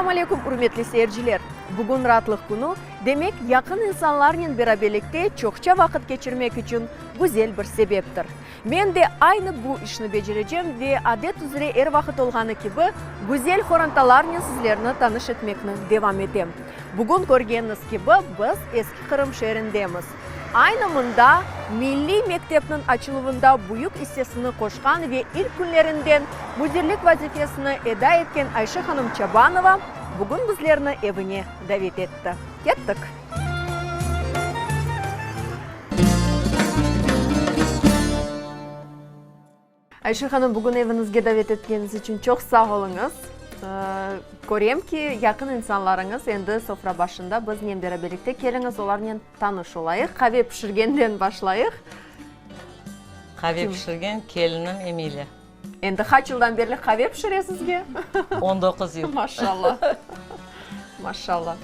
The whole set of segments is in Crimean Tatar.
Selâm aleyküm, ürmetli seyirciler! Bugün raatlıq künü, demek, yaqın insanlarnen beraberlikte çoqça vaqıt keçirmek içün güzel bir sebeptir. Men de aynı bu işni becerecem ve adet üzre er vaqıt olğanı kibi, güzel qorantalarnen sizlerni tanış etmekni devam etem. Bugün körgeniñiz kibi, biz Eski Qırım şeerindemiz. Aynı mında milliy mektepniñ açıluvında büyük issesini qoşqan ve ilk künlerinden müdirlik vazifesini eda etken Ayşe hanım Çabanova bugün bizlerni evine davet etti. Kettik! Ayşe hanım, bugün eviñizge davet etkeniñiz içün çoq sağ oluñız. Körem ki, yaqın insanlarıñız endi sofra başında biznen beraberlikte. Keliñiz, olarnen tanış olayıq. Qave pişirgenden başlayıq. Qave pişirgen kelinim Emile. Endi qaç yıldan berli qave pişire sizge? 19 yıl. Maşallah. Maşallah.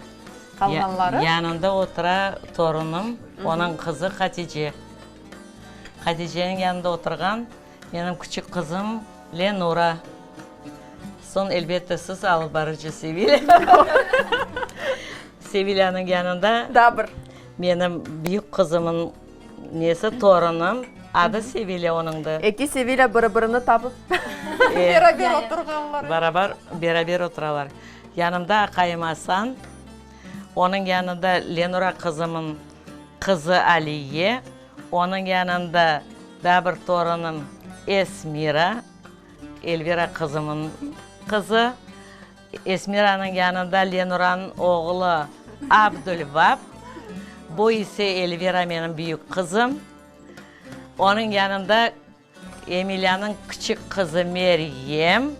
Qalğanları? Yanında otura torunım, onıñ qızı Hatice. Haticeniñ yanında oturğan menim küçük qızım Lenura. Soñ, elbette, siz, alıp barıcı Sevilâ. Sevilânıñ yanında Daa bir. menim büyük qızımıñ nesi, torunım, adı Sevilâ onıñ da. Eki Sevilâ biri-birini tapıp beraber oturğanlar. Barabar, beraber oturalar. Yanımda aqayım Asan, onıñ yanında Lenura qızımıñ Qızı Aliye, onıñ yanında daa bir torunım Esmira, Elvira qızımıñ qızı. Esmiranıñ yanında Lenuranıñ oğlu Abdulvap, bu ise Elvira menim büyük qızım. Onıñ yanında Emilânıñ küçük qızı Meryem,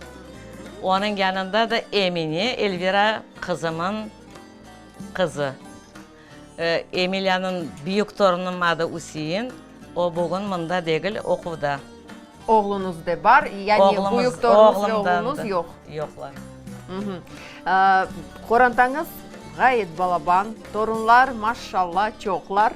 onıñ yanında da Emine, Elvira qızımıñ qızı. Emilânıñ büyük torunım adı Üsein, o bugün mında degil, oquvda. Oğluñız da bar, yani büyük torunuñız ve oğluñız yoq? Yoqlar. Qorantañız ğayet balaban, torunlar, maşşalla, çoqlar.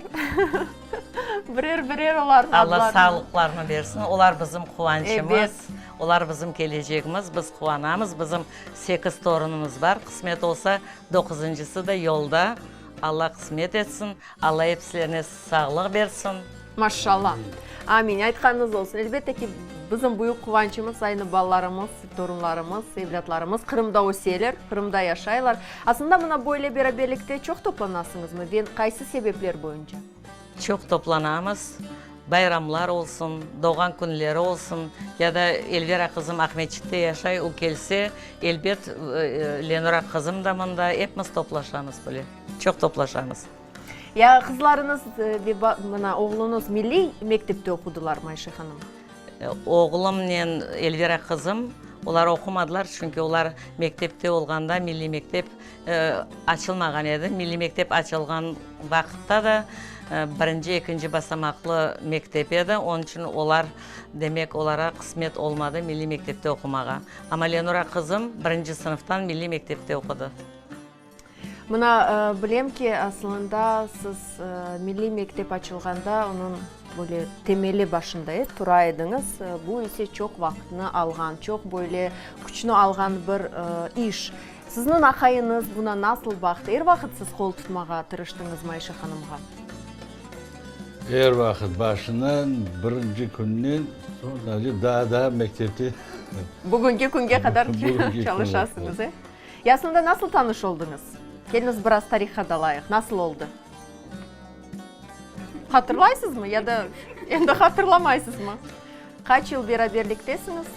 Birer-birer olarnıñ adlarını. Alla sağlıqlarını bersin, olar bizim quvançımız, olar bizim kelecegimiz, biz quvanamız, bizim sekiz torunımız bar, qısmet olsa, doquzıncısı da yolda, Alla qısmet etsin, Alla episilerine sağlıq bersin. Maşşalla. Amin, aytqanıñız olsun. Elbette ki, bizim büyük quvançımız aynı balalarımız, torunlarımız, evlâtlarımız Qırımda öseler, Qırımda yaşaylar. Aslında mına böyle beraberlikte çoq toplanasıñızmı ve qaysı sebepler boyunca? Çoq toplanamız. Bayramlar olsun, doğğan künleri olsun ya da Elvira qızım Aqmescitte yaşay, o kelse, elbet, Lenura qızım da mında, epimiz toplaşamız böyle, çoq toplaşamız. Ya qızlarıñız ve mına oğluñız milliy mektepte oqudılarmı, Ayşe hanım? Oğlumnen Elvira qızım, olar oqumadılar, çünki olar mektepte olğanda milliy mektep açılmağan edi. Milliy mektep açılğan vaqıtta da birinci, ekinci basamaqlı mektep edi, onıñ içün olar, demek, olara qısmet olmadı milliy mektepte oqumağa. Amma Lenura qızım birinci sınıftan milliy mektepte oqudı. Mına, bilem ki, aslında siz milliy mektep açılğanda onıñ böyle temeli başında, e, tura ediñiz. Bu ise çoq vaqıtnı alğan, çoq böyle küçni alğan bir iş. Sizniñ aqayıñız buna nasıl baqtı? Er vaqıt siz qol tutmağa tırıştıñızmı Ayşe hanımğa? Er vaqıt, başından, birinci künden soñunace, daa da mektepte. Bugünki künge qadar çalışasıñız, e? Ya aslında nasıl tanış oldıñız? Keliñiz biraz tarihqa dalayıq, nasıl oldı? Hatırlaysızmı ya da endi hatırlamaysızmı? Qaç yıl beraberliktesiñiz?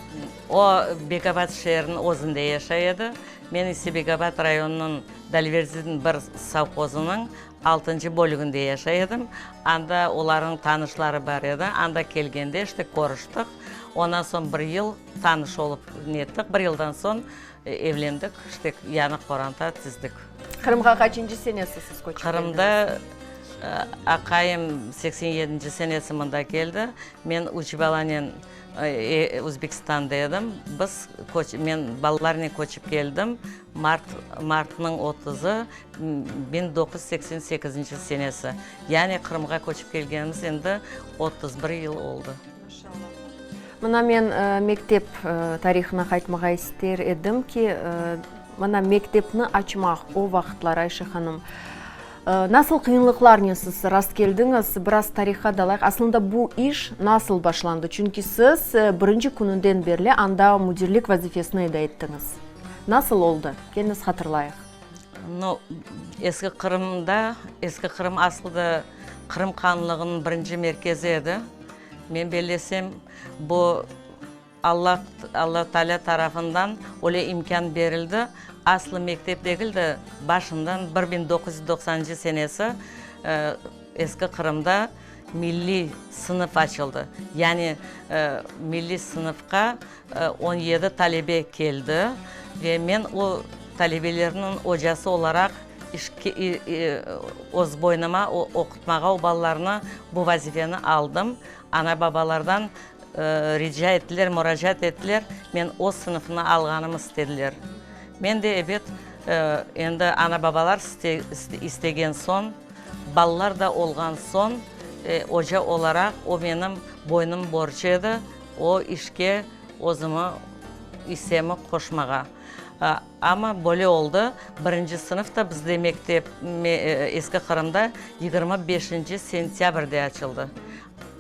O, Bekabad şeeriniñ özünde yaşay edi. Men ise Bekabad rayonınıñ Dalverzin bir sovhozınıñ altıncı bölüginde yaşay edim. Anda olarnıñ tanışları bar edi. Anda kelgende işte körüştik. Ondan soñ bir yıl tanış olıp nettik. Bir yıldan soñ Evlendik, işte, yañı qoranta tizdik. Qırımğa qaçıncı senesi siz köçip keldiñiz? Qırımda aqayım 87-nci senesi mında keldi. Men üç balanen Özbekistanda edim. Biz, men balalarnen köçip keldim mart, martnıñ otuzı, 1988-nci senesi. Yani Qırımğa köçip kelgenimiz endi 31 yıl oldı. Maşallah. Mına men mektep tarihına qaytmağa ister edim ki, Mına mektepni açmaq o vaqıtlar, Ayşe hanım, nasıl qıyınlıqlarnen siz rastkeldiñiz? Biraz tarihqa dalayıq. Aslında bu iş nasıl başlandı? Çünki siz birinci kününden berli anda müdirlik vazifesini eda ettiñiz. Nasıl oldı? Keliñiz hatırlayıq. No, Eski Qırımda, Eski Qırım aslı da Qırım hanlığınıñ birinci merkezi edi. Men bellesem, bu Alla, Alla Taalâ tarafından öyle imkân berildi, aslı mektep degil de, başından 1990-cı senesi Eski Qırımda milliy sınıf açıldı. Yani milliy sınıfqa 17 talebe keldi ve men o talebelerniñ ocası olaraq işke, öz boynuma oqutmağa o balalarnı bu vazifeni aldım. Ana-babalardan Rica ettiler, muracaat ettiler, men öz sınıfına alğanımı istediler. Men de, ebet, endi ana-babalar istegen soñ, balalar da olğan soñ, oca olaraq o menim boynum borcu edi, o işke özümi, issemi qoşmağa. Amma böyle oldı, birinci sınıf da bizde mektep, Eski Qırımda 25 sentâbrde açıldı.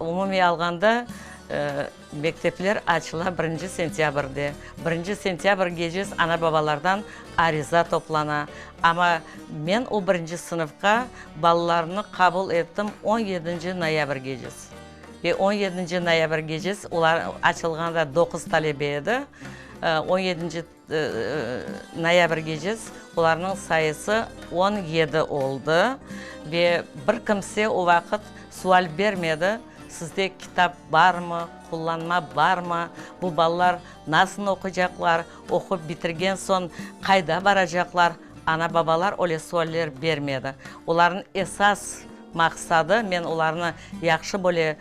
Umumiy alğanda, mektepler açıla birinci sentâbrde. Birinci sentâbr gecesi ana-babalardan ariza toplana. Amma men o birinci sınıfqa balalarnı qabul ettim on yedinci noyabr gecesi. Ve on yedinci noyabr gecesi olar açılğanda doquz talebe edi. On yedinci Noyabr gecesi olarnıñ sayısı 17 oldı ve bir kimse o vaqıt sual bermedi, sizde kitap barmı, qullanma barmı, bu balalar nasıl oquycaqlar, oqup bitirgen soñ qayda baracaqlar, ana-babalar öyle sualler bermedi. Olarnıñ esas Maqsadı, men olarnı yahşı böyle,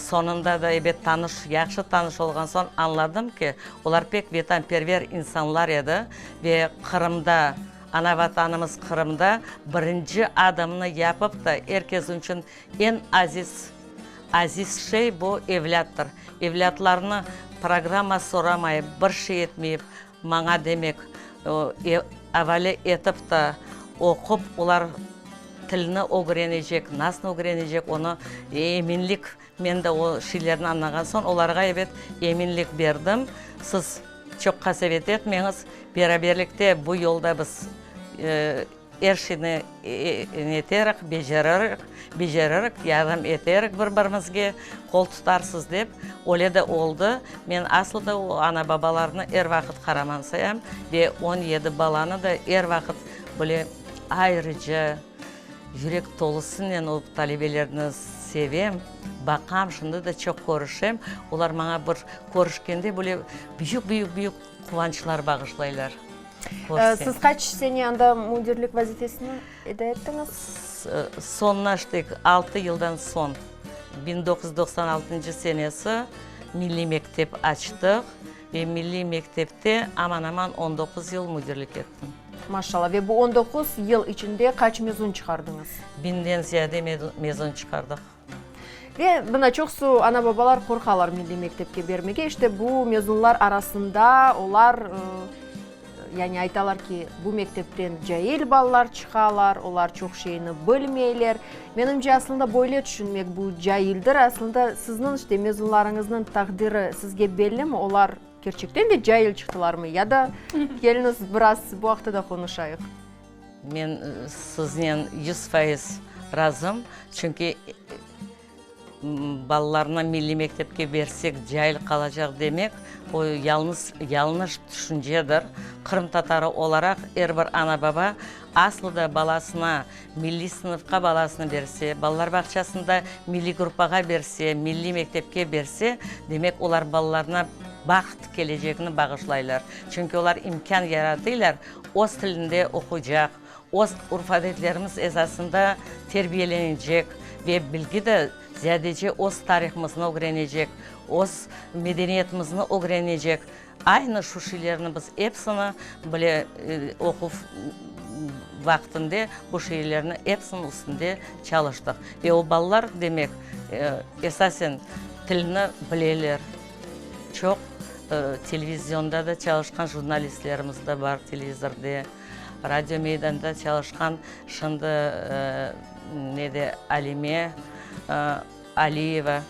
soñunda da, ebet, tanış, yahşı tanış olğan soñ añladım ki, olar pek vetanperver insanlar edi ve Qırımda, ana-Vatanımız Qırımda birinci adımnı yapıp da, er kes içün eñ aziz, aziz şey bu evlâttır. Evlâtlarını programma soramayıp, bir şey etmeyip, maña demek, avale etip da oqup, olar tilni ögrenecek, nasıl ögrenecek, onı eminlik, men de o şeylerni añlağan soñ, olarğa, ebet, eminlik berdim, siz çoq qasevet etmeñiz, beraberlikte bu yolda biz Er şeyni neterik, beceririk, beceririk, yardım eterik bir-birimizge, qol tutarsız dep. Öyle de oldı. Men aslı da o ana-babalarnı er vaqıt qaraman sayam ve 17 balanı da er vaqıt böyle ayrıca, yürek tolusınen o talebelerni sevem, baqam, şimdi de çoq körüşem. Olar maña bir körüşkende böyle büyük-büyük-büyük quvançlar bağışlaylar. Siz qaç sene anda müdirlik vazifesini eda ettiñiz? Soñuna işte altı yıldan soñ, 1996 senesi milliy mektep açtıq ve milliy mektepte aman-aman on doquz yıl müdirlik ettim. Maşallah. Ve bu on doquz yıl içinde qaç mezun çıqardıñız? Biñden ziyade mezun çıqardıq. Ve mına çoqusı ana-babalar qorqalar milliy mektepke bermege. İşte bu mezunlar arasında olar, yani aytalar ki, bu mektepten cail balalar çıqalar, olar çoq şeyni bilmeyler. Menimce, aslında böyle tüşünmek bu caildir. Aslında sizniñ işte mezunlarıñıznıñ taqdiri sizge bellimi, olar kerçekten de cail çıqtılarmı ya da keliñiz biraz bu aqta da qonuşayıq. Men siznen 100% razım, çünki balalarnı milliy mektepke bersek cail qalacaq demek, o yalnız yañlış tüşüncedir. Qırımtatarı olaraq er bir ana-baba aslı da balasına milliy sınıfqa balasını berse, balalar bağçasında milliy gruppağa berse, milliy mektepke berse, demek olar balalarına baht kelecegini bağışlaylar. Çünki olar imkân yaratıylar, Öz tilinde oquycaq, öz urf-adetlerimiz esasında terbiyelenecek ve bilgi de ziyadece öz tarihımıznı ögrenecek, öz medeniyetimizni ögrenecek. Aynı şu şeylerni biz episini bile oquv vaqtında bu şeylerni episiniñ üstünde çalıştıq. Ve o balalar, demek, esasen tilni bileler, çoq. Televizionda da çalışqan jurnalistlerimiz de bar, televizorde, radio meydanda çalışqan şimdi nede Alime Aliyeva,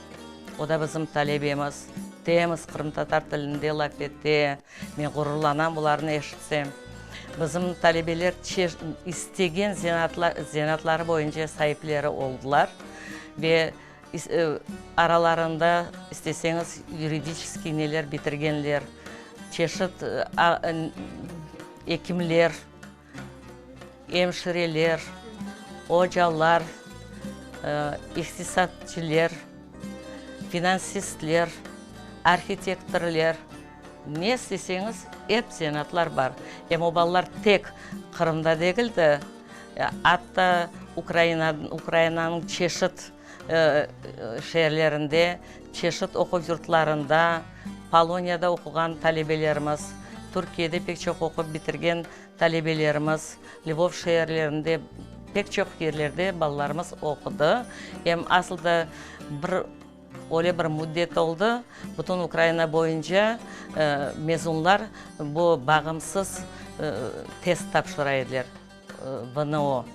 o da bizim talebemiz, temiz qırımtatar tilinde laf ete, men ğururlanam bularnı eşitsem. Bizim talebeler istegen zenaatları boyunca saipleri oldılar ve Aralarında, isteseñiz, yuridiçeskiy neler bitirgenler, çeşit ekimler, emşireler, ocalar, iqtisatçıler, finansistler, arhitektorler, ne isteseñiz, ep zenaatlar bar. Em o balalar tek Qırımda degil de, atta Ukraina, Ukrainanıñ çeşit şeerlerinde, çeşit oquv yurtlarında, Poloniyada oquğan talebelerimiz, Türkiyede pek çoq oqup bitirgen talebelerimiz, Lvov şeerlerinde, pek çoq yerlerde balalarımız oqudı. Em asıl da bir öyle bir müddet oldı, bütün Ukraina boyunca mezunlar bu bağımsız test tapşıra ediler. VNO.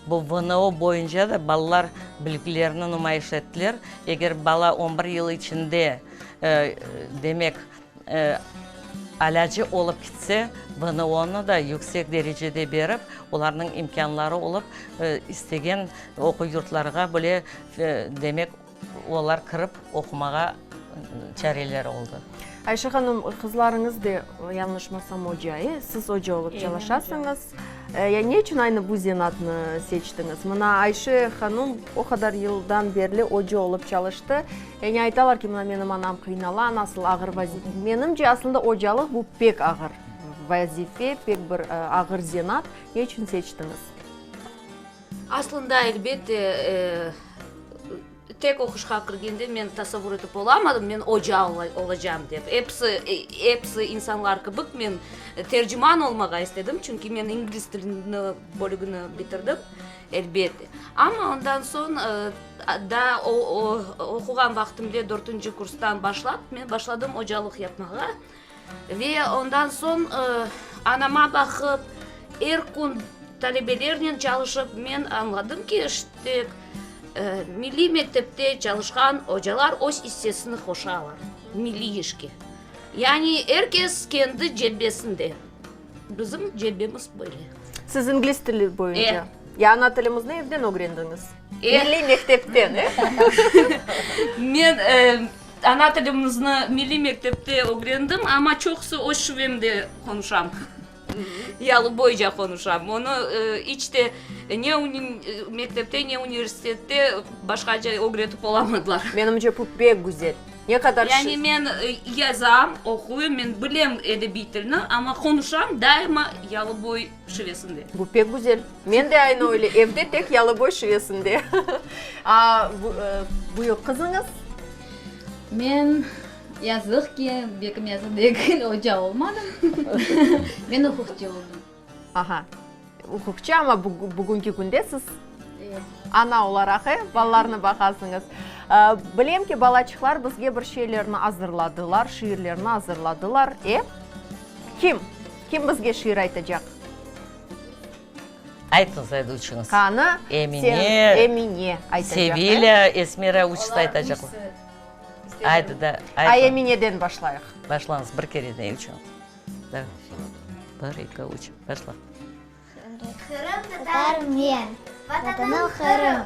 Bu VNO boyunca da balalar bilgilerini numayış ettiler. Eger bala on bir yıl içinde, demek, alâcı olıp kitse, VNO-nı da yüksek derecede berip, olarnıñ imkânları olıp, istegen oquv yurtlarğa bile, demek, Olar kirip oqumağa çareleri oldı. Ayşe hanım, qızlarıñız de, yañlışmasam, oca, e? Siz oca olıp çalışasıñız. Ya ne içün aynı bu zenaatnı seçtiñiz? Mına Ayşe hanım o qadar yıldan berli oca olıp çalıştı. Yani aytalar ki, mına menim anam qıynala, nasıl ağır vazife. Menimce, aslında ocalıq bu pek ağır vazife, pek bir ağır zenaat. Ne içün seçtiñiz? Aslında, elbette, tek oquşqa kirgende men tasavvur etip olamadım, men oca olacam dep. Episi, episi insanlar kibi men terciman olmağa istedim, çünki men ingliz tilini bölügini bitirdim, elbette. Amma ondan soñ daa oquğan vaqtımda dörtünci kurstan başlap men başladım ocalıq yapmağa. Ve ondan soñ anama baqıp, er kün talebelernen çalışıp, men añladım ki, işte, milliy mektepte çalışqan ocalar öz issesini qoşalar milliy işke. Yani er kes kendi cebbesinde. Bizim cebbemiz böyle. Siz ingliz tili boyunca, ya ana tilimizni evden ögrendiñiz? Milliy mektepten, e? Men ana tilimizni milliy mektepte ögrendim, amma çoqusı öz şivemde qonuşam. Yalıboyca qonuşam. Onı iç te ne mektepte, ne universitette başqaca ögretip olamadılar. Menimce, bu pek güzel. Ne qadar. Yani men yazam, oquyım, men bilem edebiy tilni, amma qonuşam daima yalıboy şivesinde. Bu pek güzel. Men de aynı öyle, evde tek yalıboy şivesinde. A, büyük qızıñız? Men, yazıq ki, bekim yazıq degil, oca olmadım. Men uquqçı oldım. Aha, uquqçı, amma bugünki künde siz ana olaraq, e, balalarnı baqasıñız. Bilem ki, balaçıqlar bizge bir şeylerni azırladılar, şiirlerni azırladılar, e? Kim? Kim bizge şiir aytacaq? Aytıñız, ayda üçüñiz. Qanı, Emine, sen, Emine aytacaq. Sevilâ, Esmira üçüsi aytacaqlar. Aydı da, ayt. Ay, Emineden başlayıq. Başlañız, bir kereden üçüñiz. Davay. Bir, eki, üç, başla. Qırım tatarım men, Vatanım Qırım,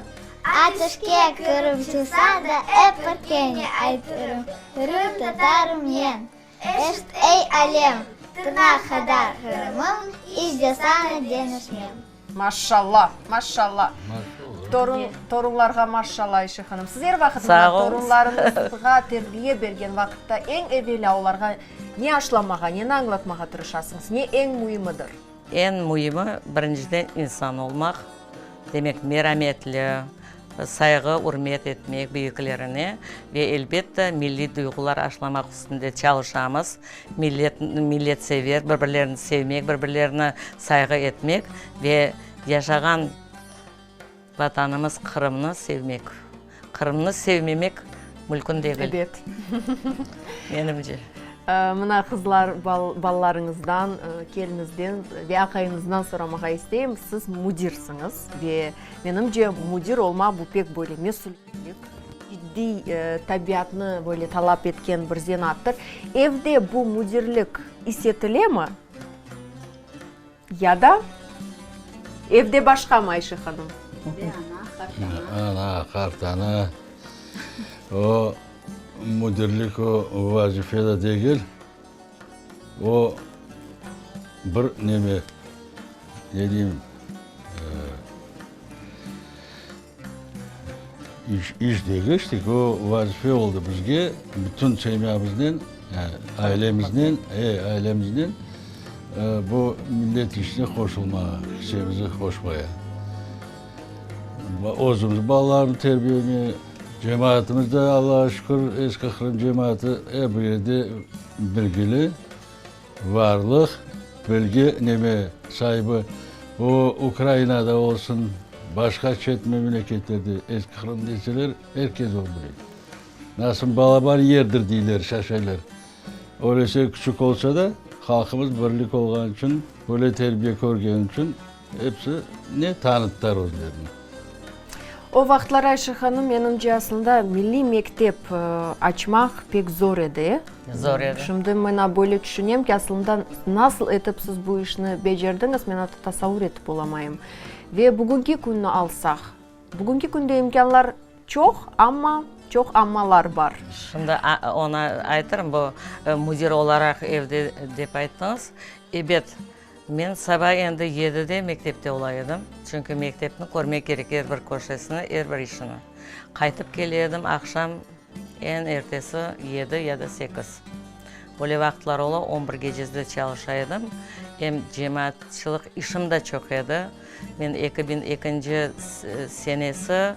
Ateşke kirip çıqsa da, ep bir kene aytırım, Qırım tatarım men. Eşit, ey alem, tırnaq qadar Qırımım, iç de saña deñişmem. Maşşalla, maşşalla. Torun, torunlarğa maşşalla, Ayşe hanım. Siz er vaqıt mına torunlarıñızğa terbiye bergen vaqıtta eñ evelâ olarğa ne aşlamağa, neni añlatmağa tırışasıñız? Ne eñ müimidir? Eñ müimi, birinciden, insan olmaq, demek, merametli, sayğı, ürmet etmek büyüklerine ve, elbette, milliy duyğular aşlamaq üstünde çalışamız. Millet, milletsever, bir-birlerini sevmek, bir-birlerine sayğı etmek ve yaşağan Vatanımız Qırımnı sevmek. Qırımnı sevmemek mülkün degil. Ebet. Menimce. Mına, qızlar, balalarıñızdan, kelinizden ve aqayıñızdan soramağa isteyim, siz müdirsiñiz ve, menimce, müdir olmaq bu pek böyle mesüliyetlik, ciddiy tabiatnı böyle talap etken bir zenattır. Evde bu müdirlik is etilemi ya da evde başqamı, Ayşe hanım? Evde ana, qartana. Ana, qartana. O, müdirlik o vazife de degil, o bir neme, ne deyim, iş, iş degil, işte o vazife oldı bizge, bütün semyamıznen, yani ailemiznen, e, ailemiznen bu millet işine qoşulmağa, hissemizi qoşmaya. Özümiz balalarnı terbiyelemeye, cemaatımız da, Allağa şükür, Eski Qırım cemaatı er bir yerde bilgili, varlıq, bilgi neme saibi. O Ukrainada olsun, başqa çet memleketlerde Eski Qırım deseler, er kes onı bile. Nasıl balaban yerdir deyler, şaşaylar. Öylese küçük olsa da, halqımız birlik olğanı içün, böyle terbiye körgeni içün episi ne tanıttılar özlerini. O vaqıtlar, Ayşe hanım, menimce, aslında milliy mektep açmaq pek zor edi. Zor edi. Şimdi mına böyle tüşünem ki, aslında nasıl etip siz bu işni becerdiñiz, men atta tasavur etip olamayım. Ve bugünki künni alsaq, bugünki künde imkânlar Çoq amma, çoq ammalar bar. Şimdi onı aytırım, bu müdir olaraq evde dep ayttıñız. Ebet, men saba endi yedide mektepte ola edim, çünki mektepni körmek kerek, er bir köşesini, er bir işini. Qaytıp kele edim aqşam eñ ertesi yedi ya da sekiz. Böyle vaqıtlar ola, on bir gecesi de çalışa edim. Em cemaatçılıq işim de çoq edi. Men 2002-nci senesi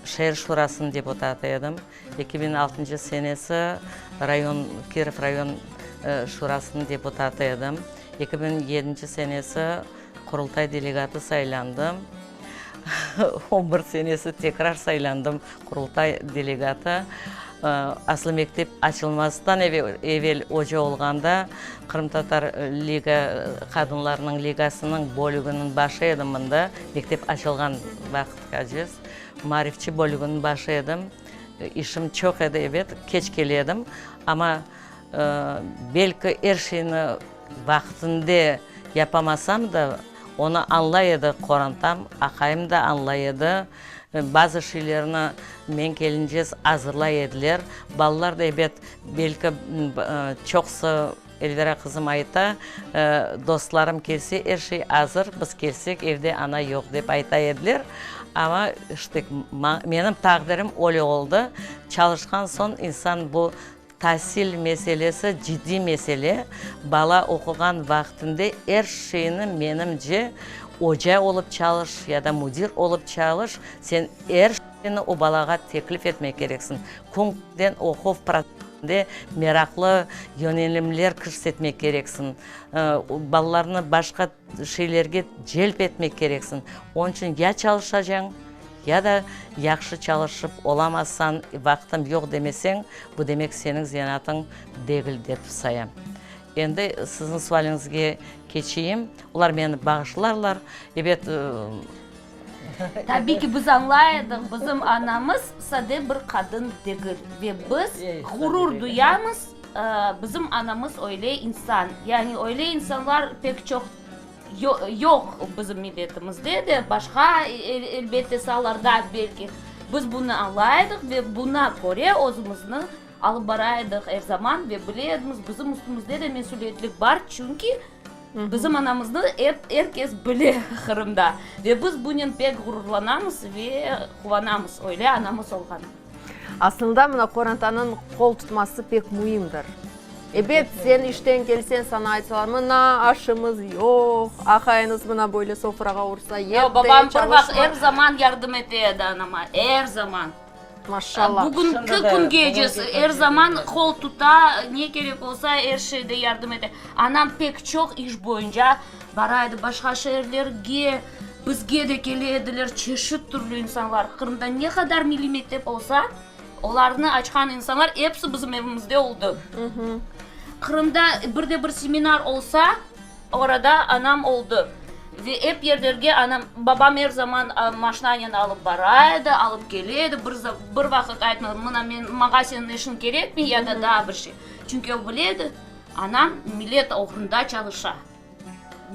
şeer şurasınıñ deputatı edim. 2006-ncı senesi rayon, Kirov rayon şurasınıñ deputatı edim. 2007-nci senesi Qurultay delegatı saylandım. On bir senesi tekrar saylandım Qurultay delegatı. Aslı mektep açılmasından evel oca olğanda Qırımtatar liga, qadınlarnıñ ligasınıñ bölüginiñ başı edim mında, mektep açılğan vaqıtqacez. Maarifçi bölüginiñ başı edim. İşim çoq edi, ebet, keç kele edim, amma belki er şeyni vaqtında yapamasam da, onı añlay edi qorantam, aqayım da añlay edi. Bazı şeylerni men kelincez azırlay ediler. Balalar da, ebet, belki çoqusı, Elvira qızım ayta, dostlarım kelse, er şey azır, biz kelsek, evde ana yoq, dep ayta ediler. Amma, işte, menim taqdirim öyle oldı. Çalışqan soñ insan bu Tasil meselesi ciddiy mesele, bala oquğan vaqtında er şeyni, menimce, oca olıp çalış ya da müdir olıp çalış, sen er şeyni o balağa teklif etmek kereksiñ. Künden oquv protsessinde meraqlı yönelimler kirsetmek kereksiñ, balalarnı başqa şeylerge celp etmek kereksiñ. Onıñ içün ya çalışacañ, ya da yahşı çalışıp olamazsañ, vaqtım yoq demeseñ, bu demek seniñ zenatıñ degil dep sayam. Endi siziñ sualiñizge keçeyim. Olar meni bağışlarlar. Ebet. Tabiy ki, biz añlay edik, bizim anamız sade bir qadın degil ve biz ğurur duyamız, bizim anamız öyle insan. Yani öyle insanlar pek çoq yoq bizim milletimizde de, başqa, elbette, saalarda belki. Biz bunı añlay edik ve buna köre özümizni alıp bara edik er zaman ve bile edimiz, bizim üstümizde de mesüliyetlik bar, çünki Bizim anamıznı ep er kes bile Qırımda ve biz bunen pek ğururlanamız ve quvanamız öyle anamız olğanı. Aslında mına qorantanıñ qol tutması pek müimdir. Ebet, sen işten kelseñ, saña aytsalar, mına aşımız yoq, aqayıñız mına böyle sofrağa ursa, yet de, Babam bir çalışma. vaqıt er zaman yardım ete edi anama, er zaman. Maşallah. Bugünki küngece er zaman qol tuta, ne kerek olsa, er şeyde yardım ete. Anam pek çoq iş boyunca bara edi başqa şeerlerge, bizge de kele ediler çeşit türlü insanlar. Qırımda ne qadar milliy mektep olsa, olarnı açqan insanlar episi bizim evimizde oldı. Qırımda bir de bir seminar olsa, orada anam oldı. Ve ep yerlerge anam, babam er zaman maşnanen alıp bara edi, alıp kele edi, bir bir vaqıt aytmadı, mına men, maña seniñ işiñ kerekmey ya da daa bir şey. Çünki o bile edi, anam millet oğrunda çalışa.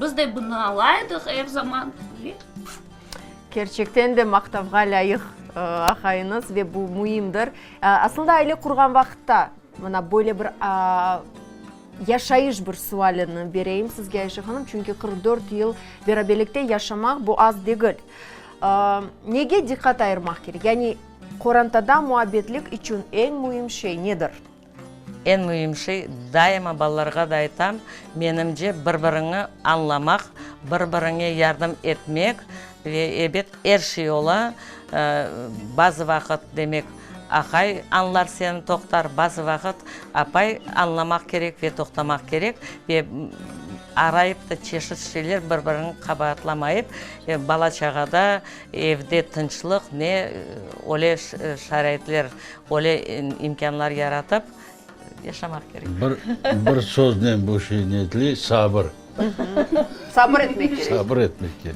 Biz de bunı añlay edik er zaman ve. Kerçekten de maqtavğa lâyıq aqayıñız ve bu müimdir. Aslında aile qurğan vaqıtta mına böyle bir yaşayış bir sualini bereyim sizge, Ayşe hanım, çünki 44 yıl beraberlikte yaşamaq bu az degil. Nege diqqat ayırmaq kerek? Yani qorantada muabbetlik içün eñ müim şey nedir? Eñ müim şey, daima balalarğa da aytam, menimce, bir-biriñi añlamaq, bir-biriñe yardım etmek ve, ebet, er şey ola. Bazı vaqıt, demek, aqay añlar seni, toqtar, bazı vaqıt apay añlamaq kerek ve toqtamaq kerek ve arayıp da çeşit şeyler bir-biriñi qabaatlamayıp, bala-çağada, evde tınçlıq, ne, öyle şaraitler Öyle imkânlar yaratıp, yaşamaq kerek. Bir, bir söznen bu şey netli, sabır. Sabır etmek kerek. Sabır etmek kerek.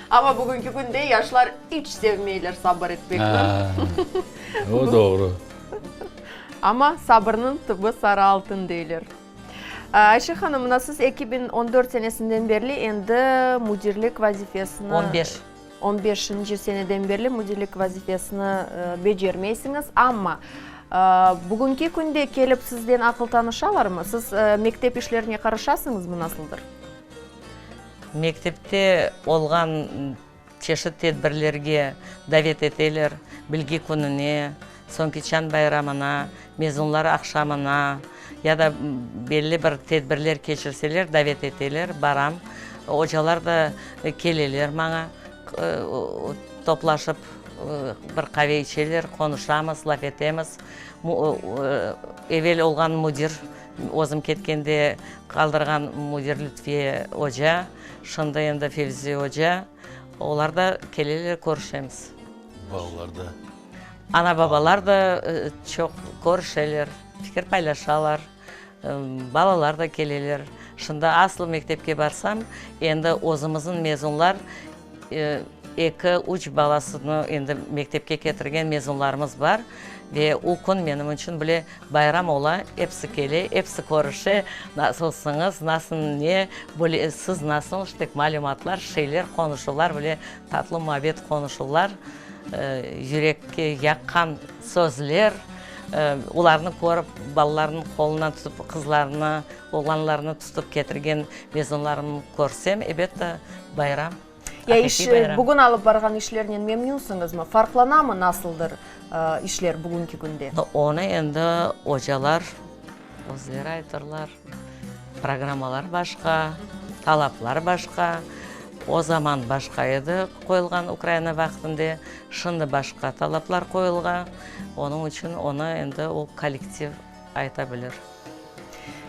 Amma bugünki künde yaşlar iç sevmeyler sabır etmekni. Ha, o doğru. Amma sabırnıñ tübü sarı altın deyler. Ayşe hanım, mına siz 2014 senesinden berli endi müdirlik vazifesini... On beş. On beşinci seneden berli müdirlik vazifesini becermeysiñiz, amma bugünki künde kelip sizden aqıl tanışalarmı? Siz mektep işlerine qarışasıñızmı, nasıldır? Mektepte olğan çeşit tedbirlerge davet eteler, Bilgi kününe, Soñki çan bayramına, mezunlar aqşamına ya da belli bir tedbirler keçirseler, davet eteler, baram. Ocalar da keleler maña, toplaşıp bir qave içeler, qonuşamız, laf etemiz. Evel olğan müdir, özüm ketkende qaldırğan müdir Lütfiye oca, şimdi endi Fevzi oca, olar da keleler, körüşemiz. Balalar da. Ana-babalar da çoq körüşeler, fikir paylaşalar, balalar da keleler. Şimdi asıl mektepke barsam, endi özümizniñ mezunlar, eki, üç balasını endi mektepke ketirgen mezunlarımız bar. Ve o kün menim içün bile bayram ola, episi kele, episi körüşe, nasılsıñız, nasıl ne, böyle siz nasıl, işte malümatlar, şeyler, qonuşuvlar, böyle tatlı muabbet qonuşuvlar. Yürekke yaqqan sözler, olarnı körip, balalarnıñ qolundan tutıp, qızlarnı, oğlanlarnı tutıp ketirgen mezunlarımnı körsem, ebet, bayram, Ya aqiqiy bayram. Bugün alıp barğan işlernen memnünsiñizmi? Farqlanamı nasıldır işler bugünki künde? Onı endi ocalar Özleri aytırlar, programmalar başqa, talaplar başqa. O zaman başqa edi qoyulğan Ukraina vaqtında, şimdi başqa talaplar qoyulğan. Onıñ içün onı endi o kollektiv ayta bilir.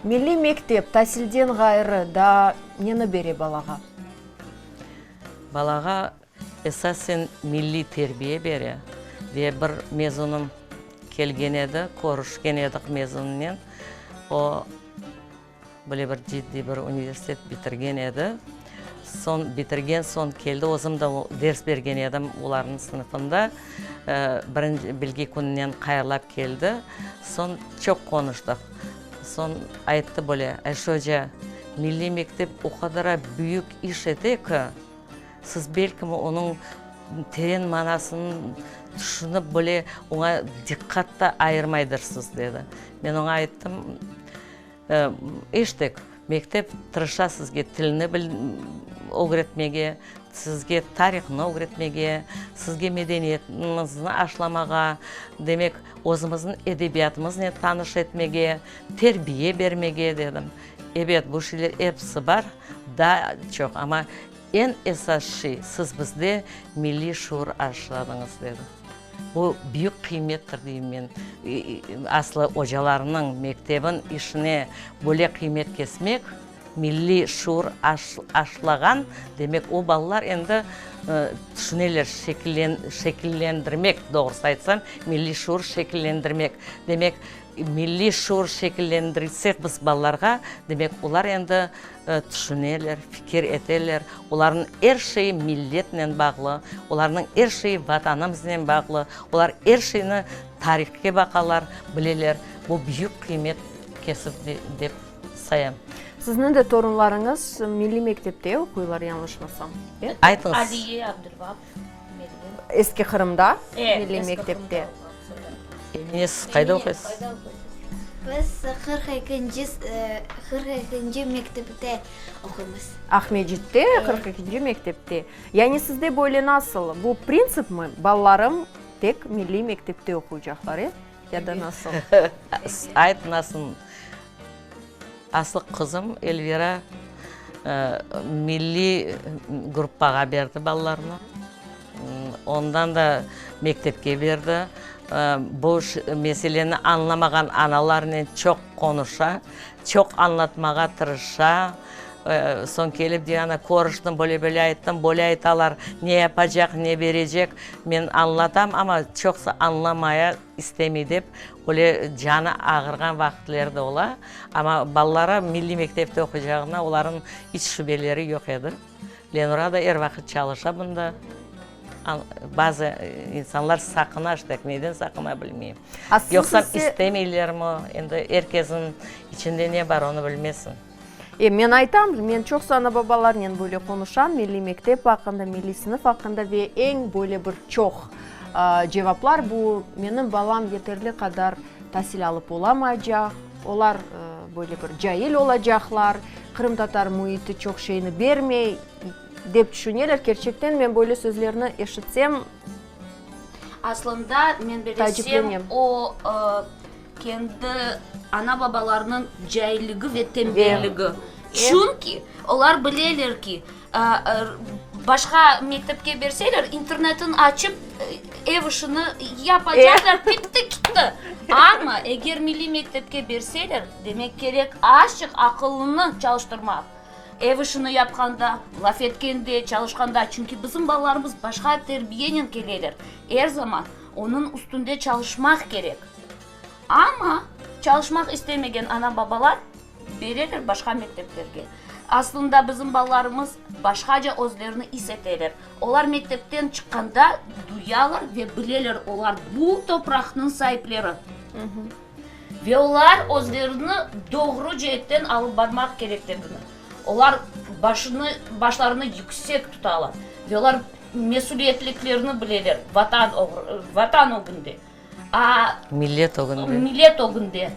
Milliy mektep tasilden ğayrı daa neni bere balağa? Balağa Esasen milliy terbiye bere ve bir mezunım kelgen edi, körüşken edik mezunınen. O, böyle bir ciddiy bir universitet bitirgen edi. Soñ, bitirgen soñ keldi, özüm de ders bergen edim olarnıñ sınıfında. Birinci bilgi kününen hayırlap keldi. Soñ çoq qonuştıq. Soñ ayttı böyle, Ayşe oca, milliy mektep o qadar büyük iş ete ki, Siz belkim onıñ teren manasını tüşünip bile oña diqqat da ayırmaydırsız, dedi. Men oña ayttım, Eşitek, mektep tırışa sizge tilni ögretmege, sizge tarihnı ögretmege, sizge medeniyetimizni aşlamağa, demek, özümizniñ edebiyatımıznen tanış etmege, terbiye bermege, dedim. Ebet, bu şeyler episi bar, daa çoq, amma Eñ esas şey, siz bizde milliy şuur aşladıñız, dedi. Bu büyük qıymettir, deyim men. Aslı ocalarnıñ, mektebin işine böyle qıymet kesmek, milliy şuur aşlağan, demek, o balalar endi tüşüneler, şekillendirmek, doğrusı aytsam, milliy şuur şekillendirmek, demek. Milliy şuur şekillendirilsek biz balalarğa, demek olar endi tüşüneler, fikir eteler, olarnıñ er şeyi milletnen bağlı, olarnıñ er şeyi Vatanımıznen bağlı, olar er şeyni tarihke baqalar, bileler. Bu büyük qıymet kesip dep sayam. Sizniñ de torunlarıñız milliy mektepte oquylar, yañlışmasam, e? Aytıñız. Aliye, Abdulvapov, Meryem. Eski Qırımda milliy mektepte. Emine, siz qayda oquysız? Biz qırq ekinci, qırq ekinci mektepte oquymız. Aqmescitte qırq ekinci mektepte. Yani sizde böyle nasıl, bu printsipmi, balalarım tek milliy mektepte oquycaqlar, e? Ya da nasıl? Ayt, nasıl? Aslı qızım Elvira milliy gruppağa berdi balalarını. Ondan da mektepke berdi. Bu meseleni añlamağan analarnen çoq qonuşa, çoq añlatmağa tırışa. Soñ kelip dey, ana, körüştim, böyle-böyle ayttım, böyle aytalar, ne yapacaq, ne berecek, men añlatam, amma çoqusı añlamaya istemey dep, öyle canı ağırğan vaqıtları da ola. Amma balaları milliy mektepte oquycağına olarnıñ iç şübeleri yoq edi. Lenura da er vaqıt çalışa bunda. Bazı insanlar saqına, işte, neden saqına bilmeyim. Yoqsa istemeylermi, endi er kesniñ içinde ne bar, onı bilmezsiñ. E, men aytam, men çoqsu ana-babalarnen böyle qonuşam, milliy mektep aqqında, milliy sınıf aqqında ve eñ böyle bir çoq cevaplar bu, menim balam yeterli qadar tasil alıp olamaycaq, olar böyle bir cail olacaqlar, qırımtatar müiti çoq şeyni bermey, dep tüşüneler. Kerçekten men böyle sözlerni eşitsem, Aslında, men bilesem, o, kendi ana-babalarınıñ cailligi ve tembelligi. Çünki olar bileler ki, başqa mektepke berseler, internetini açıp, ev işini yapacaqlar, bitti, kitti. Amma eger milliy mektepke berseler, demek kerek azçıq aqılını çalıştırmaq. Ev işini yapqanda, laf etkende, çalışqanda, çünki bizim balalarımız başqa terbiyenen keleler, er zaman onıñ üstünde çalışmaq kerek. Amma çalışmaq istemegen ana-babalar bereler başqa mekteplerge. Aslında bizim balalarımız başqaca özlerini is eteler. Olar mektepten çıqqanda duyalar ve bileler, olar bu topraqnıñ saipleri. Ve olar özlerini doğru ceetten alıp barmaq kerekligini, olar başını, başlarını yüksek tutalar ve olar mesüliyetliklerini bileler Vatan, Vatan ögünde, a. Millet ögünde. Millet ögünde.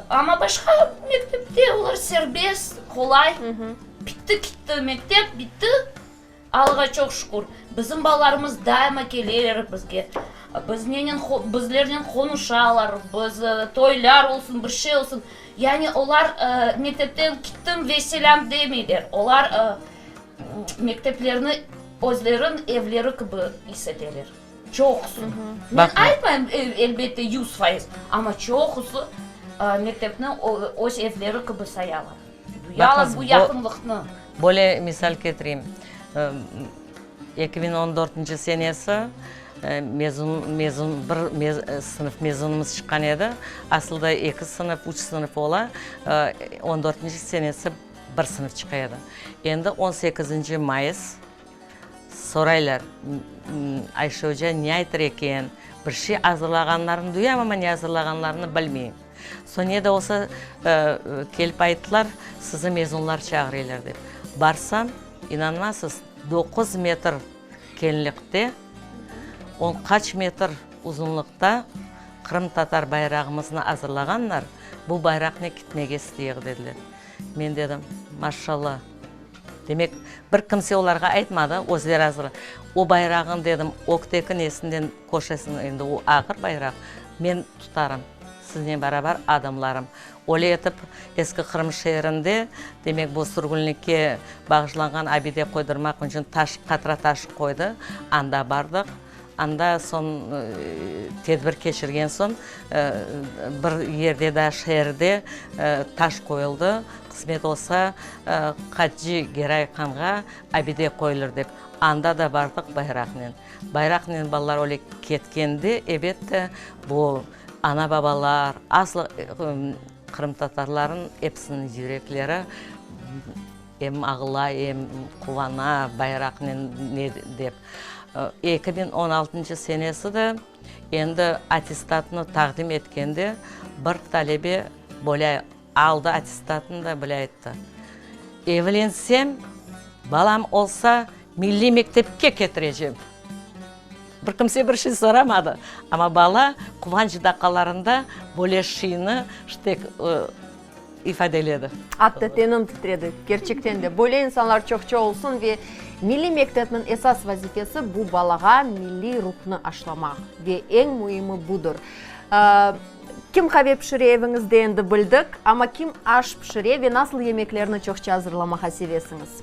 Amma başqa mektepte olar serbest, qolay, bitti, kitti mektep, bitti. Allağa çoq şükür, bizim balalarımız daima keleler bizge, biznenen, bizlernen qonuşalar, biz toylar olsun, bir şey olsun, yani olar mektepten kittim ve selâm demeyler, olar mekteplerini özleriniñ evleri kibi is eteler, çoqusı. Men aytmayım, elbette, 100%, amma çoqusı mektepni öz evleri kibi sayalar. Duyalar bu yaqınlıqnı. Böyle misal ketireyim. 2014-nci senesi mezun, mezun, bir sınıf mezunımız çıqqan edi. Asılda eki sınıf, üç sınıf ola. On dörtünci senesi bir sınıf çıqa edi. Endi on sekizinci mayıs soraylar, Ayşe oca ne aytır eken? Bir şey azırlağanlarını duyam, amma ne azırlağanlarını bilmeyim. Soñ ne de olsa, kelip ayttılar, sizni mezunlar çağırıylar dep. Barsam, inanmazsız, doquz metr keñlikte, on qaç metr uzunlıqta qırımtatar bayrağımıznı azırlağanlar, bu bayraqnen kitmege isteyik, dediler. Men dedim, maşşalla! Demek, bir kimse olarğa aytmadı, özleri azır. O bayrağın, dedim, ögteki nesinden, köşesini, endi o ağır bayraq, men tutarım, siznen beraber adamlarım. Öyle etip, Eski Qırım şeerinde, demek, bu sürgünlikke bağışlanğan abide qoydurmaq içün taş, qatra taş qoydı, anda bardıq. Anda soñ tedbir keçirgen soñ, bir yerde daa şeerde taş qoyuldı, qısmet olsa, Hacı Geray Hanğa abide qoyulır dep. Anda da bardıq bayraqnen. Bayraqnen balalar öyle ketkende, ebette, bu. Ana-babalar, aslı qırımtatarlarnıñ episiniñ yürekleri em ağlay, em quvana bayraqnen ne dep. 2016 senesi de endi attestatnı taqdim etkende bir talebe böyle aldı attestatnı da böyle ayttı, Evlensem, balam olsa, milliy mektepke ketirecem. Bir kimse bir şey soramadı, amma bala quvanç daqqalarında böyle şeyni ştek ifadeledi. Atta tenim titredi. Kerçekten de, böyle insanlar çoqça olsun ve milliy mektepniñ esas vazifesi bu balağa milliy ruhnı aşlamaq ve eñ müimi budır. Kim qave pişire eviñizde endi bildik, amma kim aş pişire ve nasıl yemeklerni çoqça azırlamağa sevesiñiz?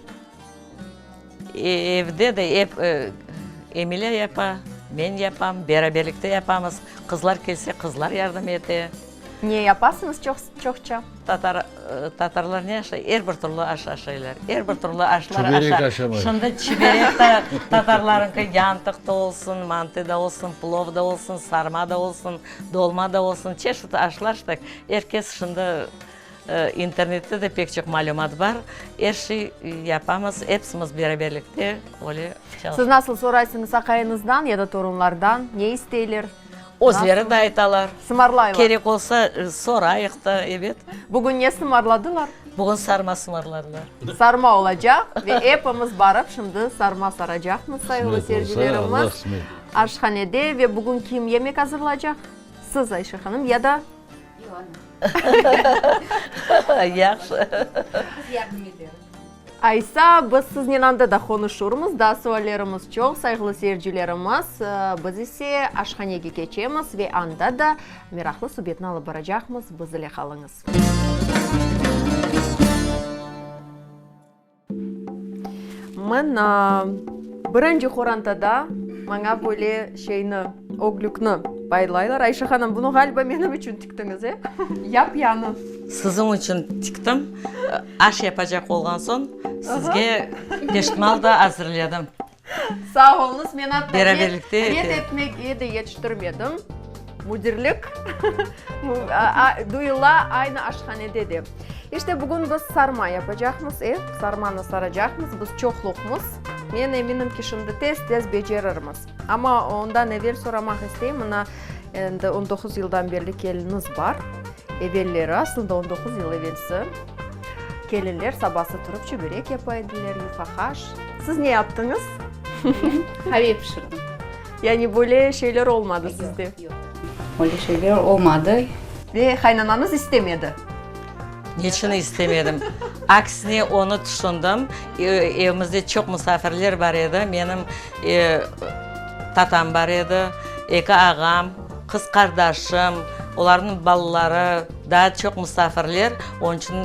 Evde de ep Emile yapa, men yapam, beraberlikte yapamız. Qızlar kelse, qızlar yardım ete. Ne yapasıñız çoqça? Tatar, tatarlar ne aşay? Er bir türlü aş aşaylar. Er bir türlü aşlar aşa. Çiberek aşamay. Şimdi çiberek de tatarlarıñki yantıq da olsun, mantı da olsun, plov da olsun, sarma da olsun, dolma da olsun, çeşit aşlar işte. Er kes şimdi İnternette de pek çoq malümat bar. Er şey yapamız, epsimiz beraberlikte öyle çalışamız. Siz nasıl soraysıñız aqayıñızdan ya da torunlardan, ne isteyler? Özleri de aytalar. Sımarlaylar. Kerek olsa, sorayıq da, ebet. Bugün ne sımarladılar? Bugün sarma sımarladılar. Sarma olacaq ve epimiz barıp şimdi sarma saracaqmız, sayğılı Qısmet olsa, Allah seyircilerimiz. qısmet. Aşhanede ve bugün kim yemek azırlaycaq? Siz, Ayşe hanım, ya da Yahşı. Biz yardım eteriz. Aysa, biz siznen anda da qonuşurmız, daa suallerimiz çoq, sayğılı seyircilerimiz. Biz ise aşhanege keçemiz ve anda da meraqlı subetni alıp baracaqmız. Biz ile qalıñız. Mına, birinci qorantada maña böyle şeyni, öglükni paylaylar. Ayşe hanım, bunı ğaliba menim içün tiktiñiz, e? Yap-yañı. Siziñ içün tiktim. Aş yapacaq olğan soñ, sizge peşmal da azırladım. Sağ oluñız, men atta Beraberlikte ret etmege de yetiştirmedim. Müdirlik duyula aynı aşhanede de. İşte bugün biz sarma yapacaqmız, e, sarmanı saracaqmız, biz çoqluqmız. Men eminim ki, şimdi tez-tez becerirmiz. Amma ondan evel soramaq isteyim, mına endi on doquz yıldan berli keliniñiz bar. Evelleri, aslında on doquz yıl evelsi, kelinler sabası turıp çöberek yapa ediler, yufa haş. Siz ne yaptıñız? Men qave pişirdim. Yani böyle şeyler olmadı sizde? Yoq, yoq. Öyle şeyler olmadı. Ve qaynanañız istemedi? Niçün istemedim? Aksine, onı tüşündim. Evimizde çoq musafirler bar edi. Menim tatam bar edi, eki ağam, qız qardaşım, olarnıñ balaları, daa çoq musafirler. Onıñ içün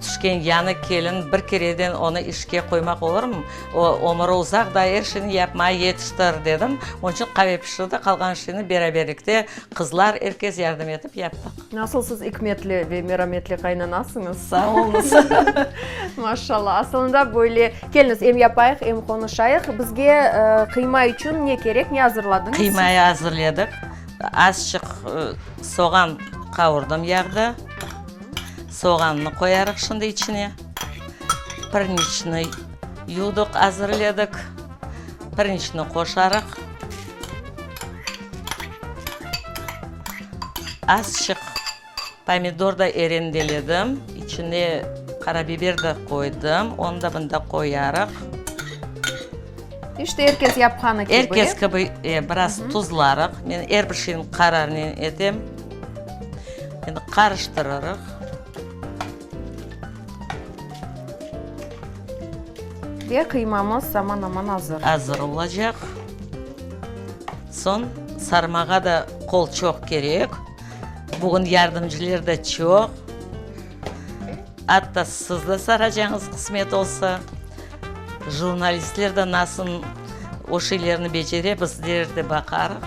tüşken yañı kelin bir kereden onı işke qoymaq olurmı? O, ömüri uzaq da, er şeyni yapmağa yetiştir, dedim. Onıñ içün qave pişirdi, qalğan şeyni beraberlikte qızlar, er kes yardım etip yaptıq. Nasıl siz ikmetli ve merametli qaynanasıñız. Sağ oluñız. Maşallah. Asılında böyle, keliñiz, em yapayıq, em qonuşayıq. Bizge qıyma içün ne kerek, ne azırladıñız? Qıymayı azırladıq. Azçıq soğan qavurdım yağda. Soğannı qoyarıq şimdi içine. Pirniçni yuvdıq, azırladık. Pirinçni qoşarıq. Azçıq pomidor da erendeledim. İçine qarabiber de qoydım. Onı da bunda qoyarıq. İşte er kes yapqanı kibi. Er kes kibi, biraz tuzlarıq. Men er bir şeyni qararnen etem. Endi qarıştırırıq. Ve qıymamız aman-aman azır. Azır olacaq. Soñ sarmağa da qol çoq kerek. Bugün yardımcılar da çoq. Atta siz de saracaqsıñız, qısmet olsa. Jurnalistler de nasıl o şeylerni becere, bizler de baqarıq.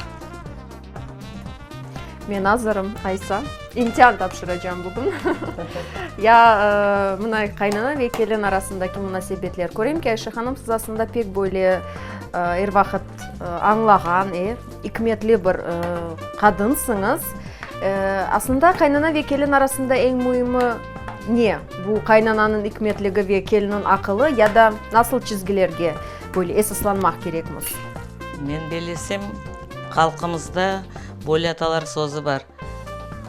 Men azırım, Aysa. İmtian tapşıracam bugün. Ya, mına, qaynana ve kelin arasındaki munasebetler. Körem ki, Ayşe hanım, siz aslında pek böyle er vaqıt añlağan, e, ikmetli bir qadınsıñız. Aslında qaynana ve kelin arasında eñ müimi ne? Bu qaynananıñ ikmetligi ve kelinniñ aqılı ya da nasıl çizgilerge böyle esaslanmaq kerekmiz? Men bellesem, halqımızda böyle atalar sözü bar,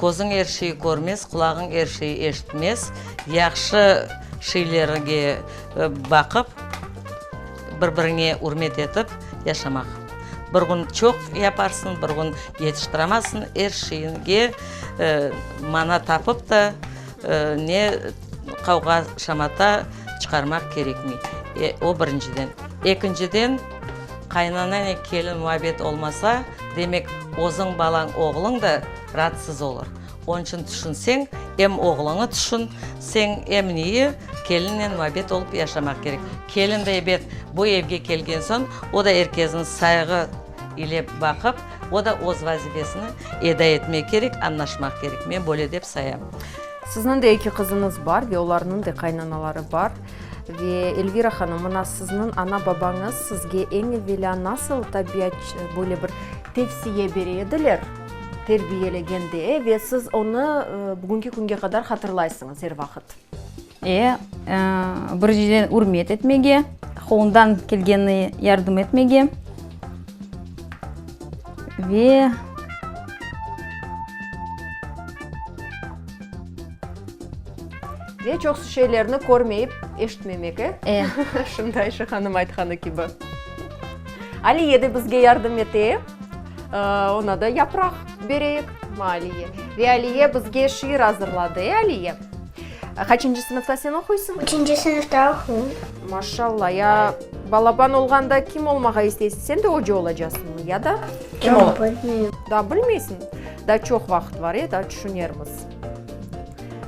Közüñ er şeyi körmez, qulağıñ er şeyi eşitmez, yahşı şeylerge baqıp, bir-biriñe ürmet etip yaşamaq. Bir kün çoq yaparsıñ, bir kün yetiştiramazsıñ, er şeyge mana tapıp da, ne qavğa-şamata çıqarmaq kerekmey. O birinciden. Ekinciden, qaynananen kelin muabbet olmasa, demek, özüñ balañ, oğluñ da raatsız olur. Onıñ içün tüşünseñ, em oğluñı tüşün, señ, em neyi, kelinnen muabbet olıp yaşamaq kerek. Kelin de ebet, bu evge kelgen soñ, o da er kesni sayğı ile baqıp, o da öz vazifesini eda etmek kerek, añlaşmaq kerek. Men böyle dep sayam. Sizniñ de eki qızıñız bar ve olarnıñ de qaynanaları bar. Ve Elvira hanım, mına sizniñ ana-babañız sizge eñ evelâ nasıl tabiat, böyle bir tevsiye bere ediler terbiyelegende ve siz onı bugünki künge qadar hatırlaysıñız er vaqıt? E, birinciden ürmet etmege, qolundan kelgeni yardım etmege ve. Ve çoqsu şeylerni körmeyip eşitmemek, e? E. Şimdi Ayşe hanım aytqanı kibi. Aliye de bizge yardım ete. Ona da yapraq bereyik, Aliye. Ve Aliye bizge şiir azırladı, e, Aliye? Qaçıncı sınıfta sen oquysıñ? Üçünci sınıfta oquyım. Maşallah, ya balaban olğanda kim olmağa isteysiñ? Sen de oca olacasıñmı ya da kim ola? Bilmeyim. Daa bilmeysiñ? Daa çoq vaqıt var, e, daa tüşünermiz.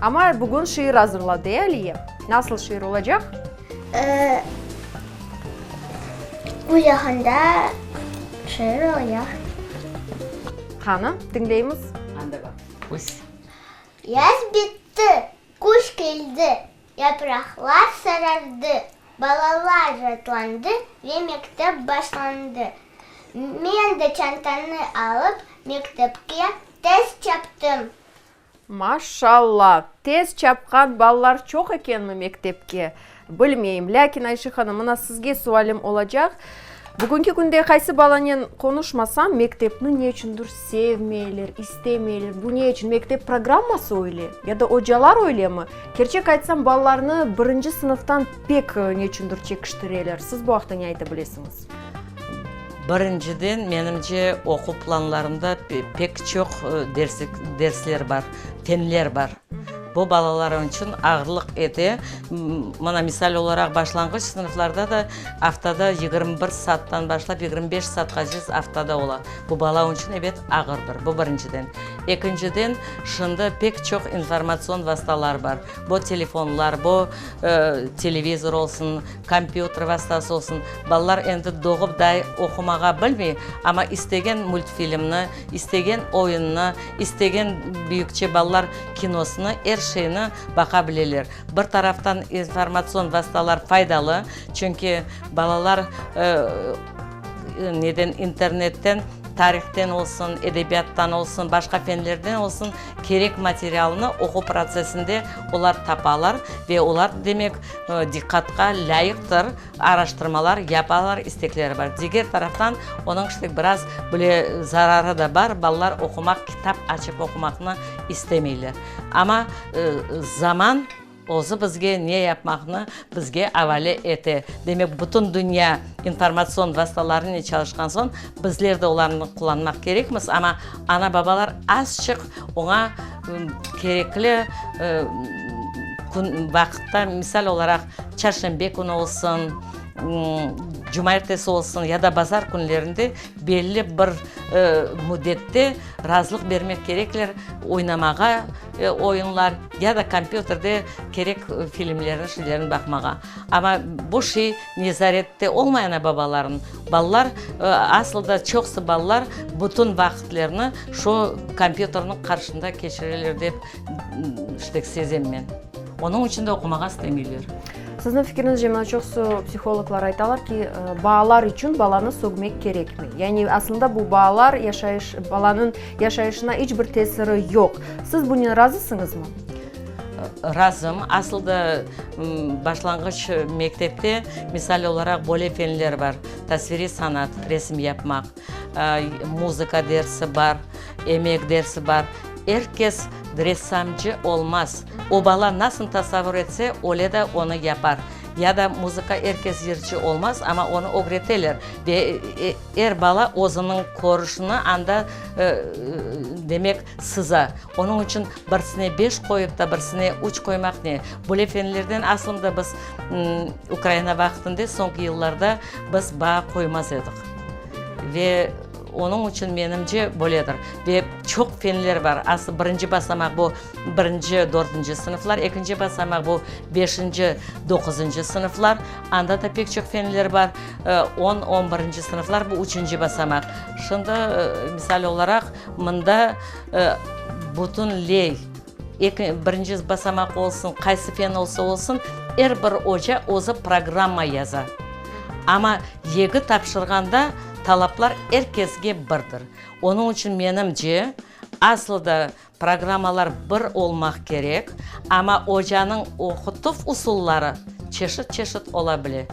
Amma bugün şiir azırladı, e, Aliye? Nasıl şiir olacaq? Küz aqqında şiir olacaq. Qani, diñleymiz. Küz. Yaz bitti, küz keldi, yapraqlar sarardı, balalar ratlandı ve mektep başlandı. Men de çantanı alıp, mektepke tez çaptım. Maşalla! Tez çapqan balalar çoq ekenmi mektepke? Bilmeyim. Lâkin, Ayşe hanım, mına sizge sualim olacaq. Bugünki künde qaysı balanen qonuşmasam, mektepni ne içündir sevmeyler, istemeyler. Bu ne içün? Mektep programması öyle ya da ocalar öylemi? Kerçek aytsam, balalarnı birinci sınıftan pek ne içündir çekiştireler. Siz bu aqta ne ayta bilesiñiz? Birinciden, menimce, oquv planlarında pek çoq dersler bar, fenler bar. Bu balalar içün ağırlıq ete. Mına, misal olaraq, başlanğıç sınıflarda da aftada 21 saattan başlap 25 saatqace aftada ola. Bu bala içün, ebet, ağırdır. Bu birinciden. Ekinciden, şimdi pek çoq informatsion vastalar bar. Bu telefonlar, bu televizor olsun, kompyuter vastası olsun, balalar endi doğıp day oqumağa bilmey, amma istegen multfilmni, istegen oyunnı, istegen büyükçe balalar kinosını, er şeyni baqa bileler. Bir taraftan informatsion vastalar faydalı, çünki balalar neden internetten tarihten olsun, edebiyattan olsun, başqa fenlerden olsun kerek materialnı oquv protsessinde olar tapalar ve olar, demek, diqqatqa lâyıqtır, araştırmalar yapalar, istekleri bar. Diger taraftan, onıñ işte biraz böyle zararı da bar, balalar oqumaq, kitap açıp oqumaqnı istemeyler. Amma zaman özü bizge ne yapmaqnı bizge avale ete. Demek, bütün dünya informatsion vastalarınen çalışqan soñ, bizler de olarnı qullanmaq kerekmiz, amma ana-babalar azçıq oña kerekli kün, vaqıtta, misal olaraq, çarşenbe künü olsun, cumaertesi olsun ya da bazar künlerinde belli bir müddette razılıq bermek kerekler oynamağa oyunlar ya da kompyuterde kerek filmlerni, şeylerni baqmağa. Amma bu şey nezarette olmay ana-babalarnıñ. Balalar, asıl da çoqusı balalar bütün vaqıtlarını şu kompyuterniñ qarşında keçireler dep, işte, sezem men. Onıñ içün de oqumağa istemeyler. Sizniñ fikriñizce, mına çoqusı psihologlar aytalar ki, baalar içün balanı sögmek kerekmey. Yani aslında bu baalar yaşayış, balanıñ yaşayışına iç bir tesiri yoq. Siz bunen razısıñızmı? Razım. Asıl da başlanğıç mektepte, misal olaraq, böyle fenler bar, tasviriy sanat, resim yapmaq, muzıka dersi bar, emek dersi bar. Er kes ressamcı olmaz. O bala nasıl tasavvur etse, öyle de onı yapar. Ya da muzıka er kes yırcı olmaz, amma onı ögreteler. Ve er bala özüniñ körüşini anda, demek, sıza. Onıñ içün birisine beş qoyıp da, birisine üç qoymaq ne? Böyle fenlerden aslında biz Ukraina vaqtında, soñki yıllarda biz baa qoymaz edik. Ve onıñ içün, menimce, böyledir. Ve çoq fenler bar. Asıl birinci basamaq bu birinci, dörtünci sınıflar, ekinci basamaq bu beşinci, doquzıncı sınıflar. Anda da pek çoq fenler bar. On, on birinci sınıflar bu üçünci basamaq. Şimdi, misal olaraq, mında bütünley eki, birinci basamaq olsun, qaysı fen olsa olsun, er bir oca özü programma yaza. Amma YEGı tapşırğanda talaplar er kesge birdir. Onıñ içün, menimce, aslı da programmalar bir olmaq kerek, amma ocanıñ oqutuv usulları çeşit-çeşit ola bile.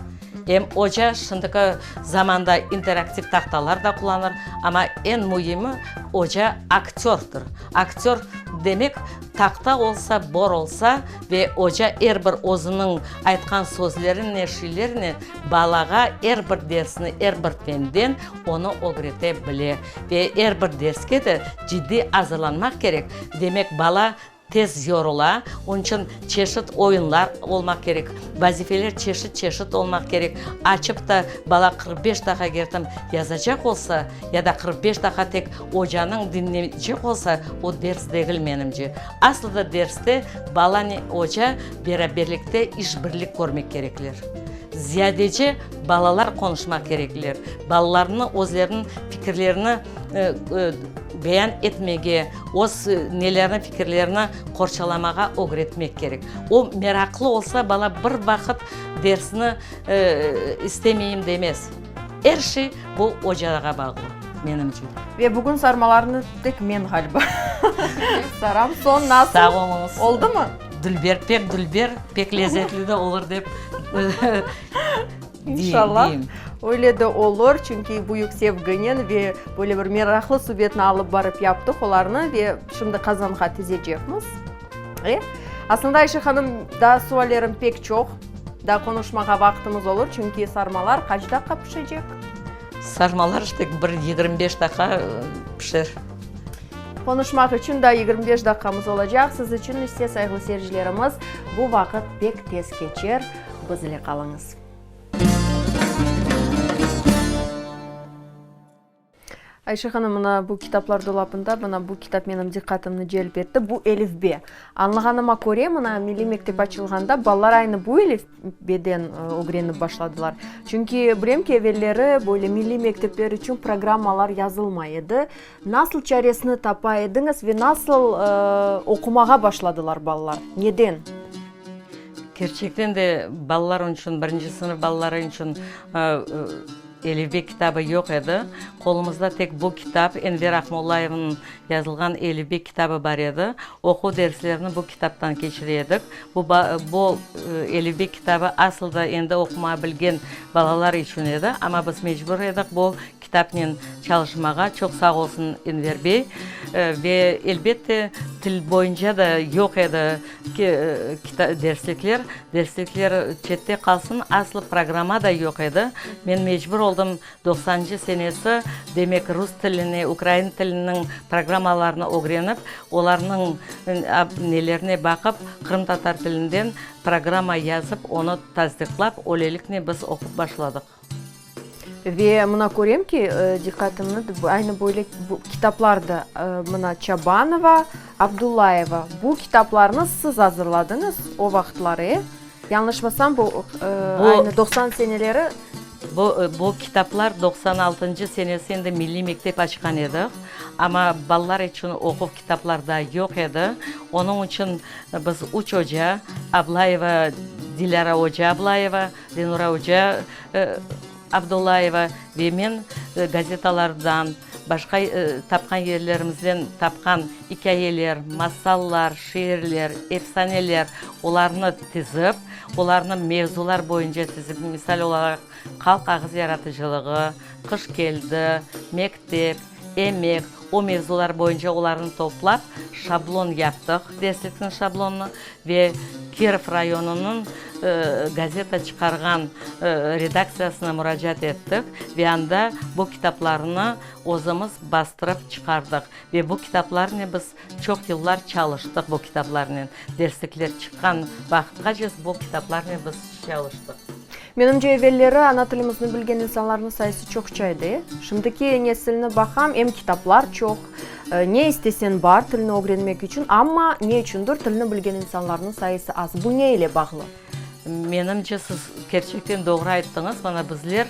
Em oca şimdiki zamanda interaktiv tahtalar da qullanır, amma eñ müimi, oca aktördir. Aktör demek, tahta olsa, bor olsa ve oca er bir özüniñ aytqan sözlerine, şiylerine balağa er bir dersni, er bir fenden onı ögrete bile. Ve er bir derske de ciddiy azırlanmaq kerek. Demek, bala Tez yorula, onıñ içün çeşit oyunlar olmaq kerek, vazifeler çeşit-çeşit olmaq kerek. Açıp da bala 45 daqqa kertim yazacaq olsa, ya da 45 daqqa tek ocanıñ diñleycek olsa, o ders degil menimce. Aslı da derste balanen oca beraberlikte işbirlik körmek kerekler. Ziyadece balalar qonuşmaq kerekler. Balalarnı özleriniñ fikirlerini beyan etmege, öz nelerini, fikirlerini qorçalamağa ögretmek kerek. O meraqlı olsa, bala bir vaqıt dersni istemeyim demez. Er şey bu ocağa bağlı, menimce. Ve bugün sarmalarnı tek men ğaliba saram. Soñ nasıl? Sağ oluñız. Oldumı? Dülber, pek dülber, pek lezetli de olur dep İnşallah, öyle de olur, çünki büyük sevginen ve böyle bir meraqlı subetni alıp barıp yaptıq olarnı ve şimdi qazanğa tizecekmiz. E, aslında, Ayşe hanım, daa suallerim pek çoq, daa qonuşmağa vaqtımız olur, çünki sarmalar qaç daqqa pişecek? Sarmalar işte bir 25 daqqa pişer. Qonuşmaq içün daa 25 daqqamız olacaq. Siz içün ise, sayğılı seyircilerimiz, bu vaqıt pek tez keçer. Biz ile qalıñız. Ayşe hanım, mına bu kitaplar dolapında mına bu kitap menim diqqatımnı celp etti. Bu elifbe. Añlağanıma köre, mına milliy mektep açılğanda balalar aynı bu elifbeden ögrenip başladılar. Çünki bilem ki, evelleri böyle milliy mektepler içün programmalar yazılmay edi. Nasıl çaresini tapa ediñiz ve nasıl oqumağa başladılar balalar? Neden? Kerçekten de balalar içün, birinci sınıf balaları içün Elifbe kitabı yoq edi. Qolumızda tek bu kitap, Enver Aqmollayevniñ yazılğan Elifbe kitabı bar edi. Oquv derslerini bu kitaptan keçire edik. Bu, bu Elifbe kitabı asıl da endi oqumağa bilgen balalar içün edi, amma biz mecbur edik bu Kitapnen çalışmağa çoq sağ olsun Enver bey. Ve elbette til boyunca da yoq edi derslikler. Derslikler çette qalsın, aslı programma da yoq edi. Men mecbur oldım doqsanıncı senesi, demek, rus tilini, ukrain tiliniñ programmalarını ögrenip, olarnıñ nelerine baqıp, qırımtatar tilinden programma yazıp, onı tasdiqlap, öyleliknen biz oqup başladıq. Ve mına körem ki, diqqatımnı aynı böyle kitaplar da, mına Çabanova, Abdullayeva, bu kitaplarnı siz azırladıñız o vaqıtları, e? Yañlışmasam, bu aynı 90 seneleri. Bu, bu kitaplar 96-ncı senesi endi milliy mektep açqan edik, amma balalar içün oquv kitaplar daa yoq edi. Onıñ içün biz üç oca, Ablayeva. Dilâra oca Ablayeva, Lenura oca Abdullayeva ve men gazetalardan, başqa tapqan yerlerimizden tapqan ikâyeler, masallar, şiirler, efsaneler, olarnı tizip, olarnı mevzular boyunca tizip, misal olaraq, halq ağız yaratıcılığı, qış keldi, mektep, emek, o mevzular boyunca olarnı toplap, şablon yaptıq, derslikniñ şablonını ve Kirov rayonınıñ gazeta çıqarğan redaktsiyasına muracaat ettik ve anda bu kitaplarnı özümiz bastırıp çıqardıq. Ve bu kitaplarnen biz çoq yıllar çalıştıq, bu kitaplarnen. Derslikler çıqqan vaqıtqace bu kitaplarnen biz çalıştıq. Menimce, evelleri ana tilimizni bilgen insanlarnıñ sayısı çoqça edi. Şimdiki nesilni baqam, em kitaplar çoq, ne isteseñ bar tilni ögrenmek içün, amma ne içündir tilni bilgen insanlarnıñ sayısı az. Bu ne ile bağlı? Menimce, siz kerçekten doğru ayttıñız. Mana bizler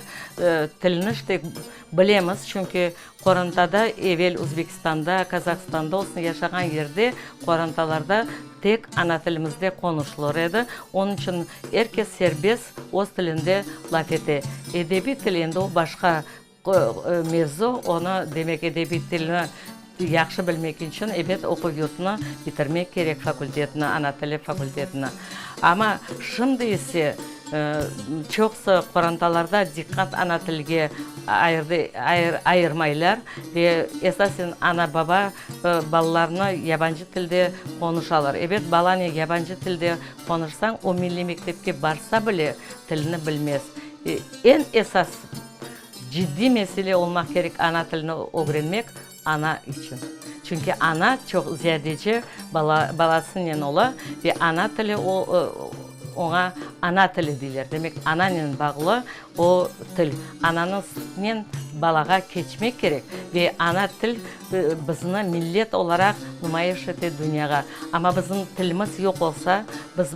tilni işte bilemiz, çünki qorantada evel Özbekistanda, Kazahstanda olsun yaşağan yerde qorantalarda tek ana tilimizde qonuşılır edi. Onıñ içün er kes serbest öz tilinde laf ete. Edebiy til endi o başqa mevzu, onı, demek, edebiy tilni yahşı bilmek içün, ebet, oquv yurtını bitirmek kerek, fakultetni, ana tili fakultetini. Amma şimdi ise çoqusı qorantalarda diqqat ana tilge ayırmaylar ve esasen ana-baba balalarını yabancı tilde qonuşalar. Ebet, balanen yabancı tilde qonuşsañ, o milliy mektepke barsa bile, tilni bilmez. Eñ esas ciddiy mesele olmaq kerek ana tilini ögrenmek ana içün. Çünki ana çoq ziyadece bala balasınen ola ve ana tili o oña ana tili deyler. Demek, ananen bağlı o til. Ananıñ sütünen balağa keçmek kerek ve ana til bizni millet olaraq numayış ete dünyağa. Amma bizim tilimiz yoq olsa, biz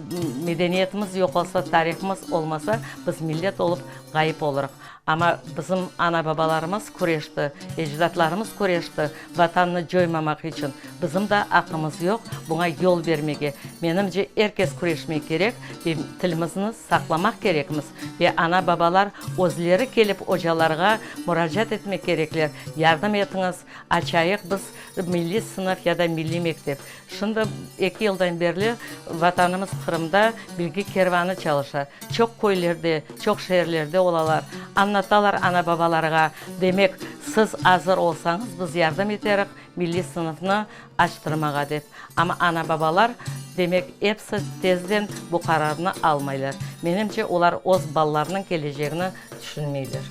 medeniyetimiz yoq olsa, tarihımız olmasa, biz millet olıp ğayıp olurıq. Amma bizim ana-babalarımız küreşti, ecdatlarımız küreşti Vatannı coymamaq içün. Bizim da aqımız yoq buña yol bermege. Menimce, er kes küreşmek kerek ve tilimizni saqlamaq kerekmiz. Ve ana-babalar özleri kelip ocalarğa muracaat etmek kerekler, yardım etiñiz, açayıq biz milliy sınıf ya da milliy mektep. Şimdi eki yıldan berli Vatanımız Qırımda Bilgi kervanı çalışa. Çoq köylerde, çoq şeerlerde olalar. Añlatalar ana-babalarğa, demek, siz azır olsañız, biz yardım eteriq milliy sınıfnı açtırmağa dep. Amma ana-babalar, demek, episi tezden bu qararnı almaylar. Menimce, olar öz balalarınıñ keleceğini tüşünmeyler.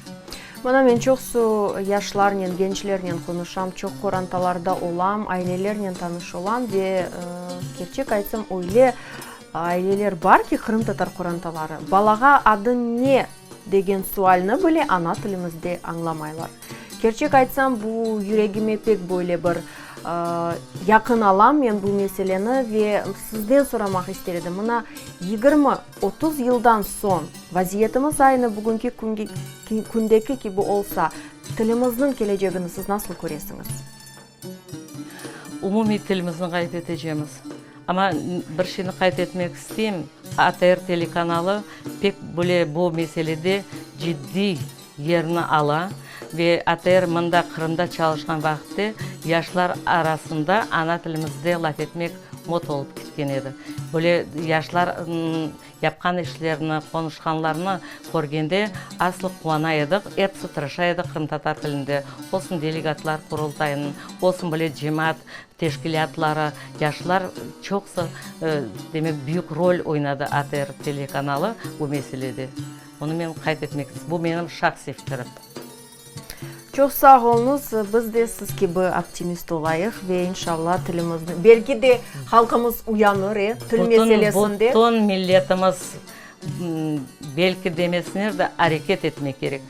Mına men çoqsu yaşlarnen, gençlernen qonuşam, çoq qorantalarda olam, ailelernen tanış olam ve, kerçek aytsam, öyle aileler bar ki, qırımtatar qorantaları, balağa adıñ ne degen sualni bile ana tilimizde añlamaylar. Kerçek aytsam, bu yüregime pek böyle bir yaqın alam men bu meseleni ve sizden soramaq ister edim, mına 20, 30 yıldan soñ vaziyetimiz aynı bugünki kündeki kibi olsa, tilimizniñ kelecegini siz nasıl köresiñiz? Umumiy tilimizni ğayıp etecemiz. Amma bir şeyni qayd etmek isteyim, ATR telekanalı pek böyle bu meselede ciddiy yerni ala ve ATR mında Qırımda çalışqan vaqıtte yaşlar arasında ana tilimizde laf etmek mot olıp ketken edi. Böyle yaşlar yapqan işlerini, qonuşqanlarını körgende aslı quvana edik, episi tırışa edi qırımtatar tilinde, olsun delegatlar qurultayınıñ, olsun böyle cemaat teşkilâtları, yaşlar çoqusı, demek, büyük rol oynadı ATR telekanalı bu meselede. Bunı men qayd etmek, bu menim şahsiy fikirim. Çoq sağ oluñız, biz de siz kibi optimist olayıq ve inşallah tilimizni, belki de halqımız uyanır, e, til meselesinde. Bütün milletimiz, belki demesiner de, areket etmek kerek.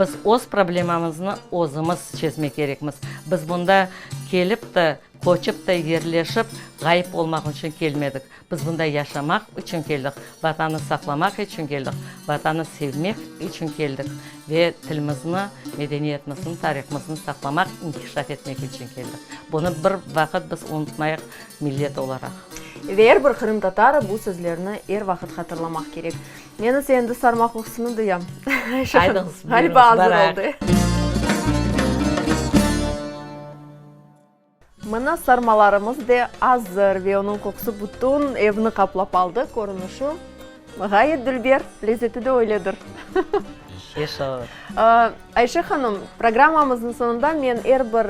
Biz öz problemamıznı özümiz çezmek kerekmiz. Biz bunda kelip de, köçip de, yerleşip, ğayıp olmaq içün kelmedik. Biz bunda yaşamaq içün keldik, Vatannı saqlamaq içün keldik, Vatannı sevmek içün keldik ve tilimizni, medeniyetimizni, tarihımıznı saqlamaq, inkişaf etmek içün keldik. Bunı bir vaqıt biz unutmayıq millet olaraq. Ve er bir qırımtatarı bu sözlerni er vaqıt hatırlamaq kerek. Men ise endi sarma qoqusını duyam. Ayşe hanım, Aydıñız, ğaliba buyurıñız, azır barayıq. oldı. Mına sarmalarımız de azır ve onıñ qoqusı bütün evni qaplap aldı. Körünişi ğayet dülber, lezeti de öyledir. İnşallah. Ayşe hanım, programmamıznıñ soñunda men er bir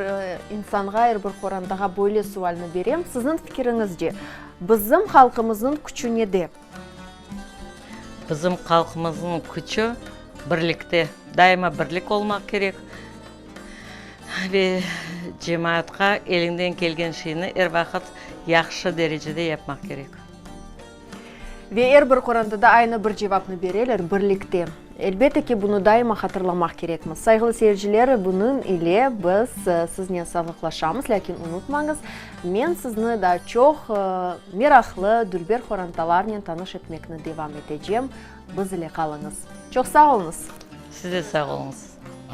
insanğa, er bir qorantağa böyle sualni berem, Sizniñ fikiriñizce, bizim halqımıznıñ küçü nede? Bizim halqımıznıñ küçü birlikte, daima birlik olmaq kerek ve cemaatqa eliñden kelgen şeyni er vaqıt yahşı derecede yapmaq kerek. Ve er bir qorantada aynı bir cevapnı bereler, birlikte. Elbette ki, bunı daima hatırlamaq kerekmiz. Sayğılı seyirciler, bunıñ ile biz siznen sağlıqlaşamız, lâkin unutmañız, men sizni daa çoq meraqlı, dülber qorantalarnen tanış etmekni devam etecem. Biz ile qalıñız. Çoq sağ oluñız! Siz de sağ oluñız.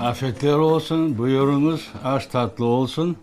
Afiyetler olsun, buyurıñız, aş tatlı olsun.